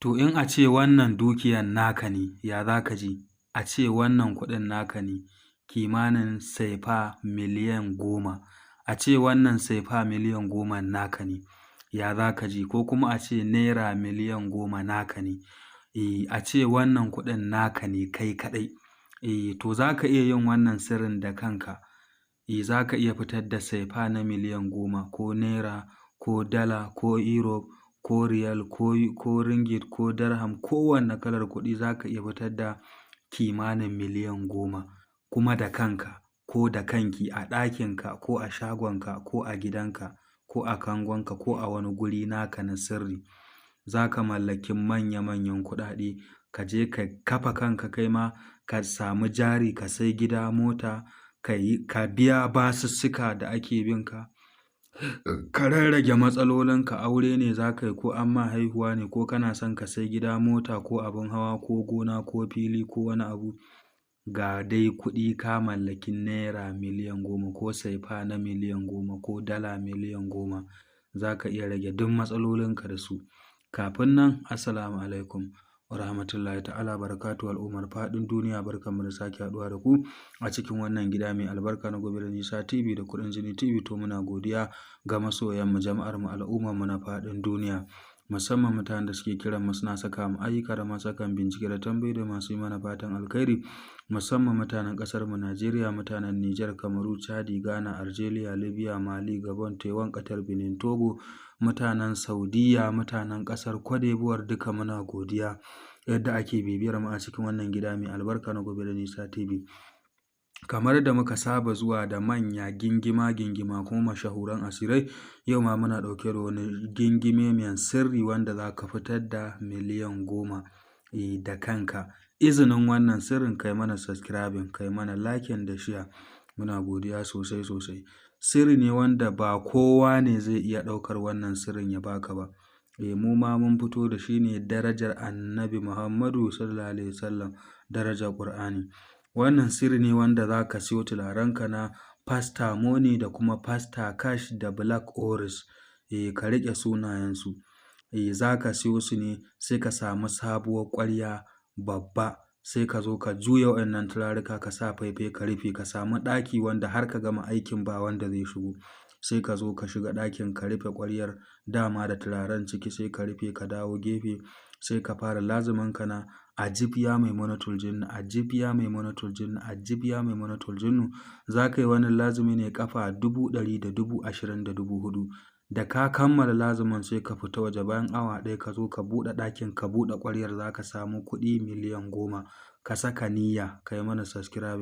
To in a ce wannan dukiyan naka ne, ya za ka ji? A ce wannan kuɗin naka ne, kimanin sefa miliyan 10. A ce wannan sefa miliyan 10 naka ne, ya za ka ji? Ko kuma a ce naira miliyan 10 naka ne. Eh, a ce wannan kuɗin naka ne kai kaɗai. Eh, to za ka iya yin wannan sirrin da kanka. Eh, za ka iya fitar da sefa na miliyan 10 ko naira ko dala ko euro ko riyal ko ringgit ko dirham, kowanne kalar kuɗi za ka iya fitar da kimanin miliyan 10 kuma da kanka ko da kanki a ɗakinka ko a shagonka ko a gidanka ko a kangonka ko a wani guri naka na sirri. Za ka mallaki manya-manyan kuɗaɗe, ka je ka kafa kanka, kai ma ka samu jari, ka sai gida, mota, ka yi ka biya basussuka da ake bin ka, ka rarrage matsalolinka. Aure ne za ka yi, ko an ma haihuwa ne, ko kana son ka sai gida, mota ko abin hawa ko gona ko fili ko wani abu. Ga dai kuɗi, ka mallaki naira miliyan 10 ko sefa na miliyan 10 ko dala miliyan 10, za ka iya rage duk matsalolinka da su. Kafin nan, assalamu alaikum wa rahmatullahi ta'ala barakatuhu. Al'ummar faɗin duniya, barkanmu da sake haɗuwa da ku a cikin wannan gida mai albarka na Gobe da Nisa TV da Kuɗin Jini TV. To muna godiya ga masoyanmu, jama'armu, al'ummarmu na faɗin duniya, musamman mutanen da suke kiran mu suna saka mu ayyuka da masu kan bincike da tambayoyi da masu yi mana fatan alkhairi, musamman mutanen ƙasar mu Najeriya, mutanen Nijar, Kamaru, Chadi, Ghana, Algeria, Libya, Mali, Gabon, Taiwan, Qatar, Benin, Togo, mutanen Saudiya, mutanen ƙasar Cote d'Ivoire, duka muna godiya yadda ake bibiyar mu a cikin wannan gida mai albarka na Gobe da Nisa TV. Kamar da muka saba zuwa da manya gingima gingima kuma mashahuran asirai, yau ma muna ɗauke da wani gingime mai sirri wanda za ka fitar da miliyan 10 da kanka. Izinin wannan sirrin, kai mana subscribing, kai mana liking da share. Muna godiya sosai sosai. Sirri ne wanda ba kowa ne zai iya ɗaukar wannan sirrin ya baka ba. Eh, mu ma mun fito da shi ne darajar Annabi Muhammadu sallallahu alaihi wasallam, darajar Ƙur'ani. Wannan sirri ne wanda za ka siyo turarenka na Faster Money da kuma Faster Cash da Black Oris. Eh, ka riƙe sunayensu. Eh, za ka siyo su ne, sai ka samu sabuwar ƙwarya babba, sai ka zo ka juya waɗannan turaruka, ka sa faifai ka rufe, ka samu ɗaki wanda har ka gama aikin ba wanda zai shigo. Sai ka zo ka shiga ɗakin, ka rufe ƙwaryar dama da turaren ciki, sai ka rufe, ka dawo gefe, sai ka fara lazumin ka na ajib ya Maimunatul Jinnu, ajib ya Maimunatul Jinnu, ajib ya Maimunatul Jinnu. Za ka yi wannan lazumi ne ƙafa 120,004. Da ka kammala lazumin, sai ka fita waje. Bayan awa 1 ka zo ka buɗe ɗakin, ka buɗe ƙwaryar, za ka samu kuɗi miliyan 10. Ka saka niyya, ka yi mana subscribing.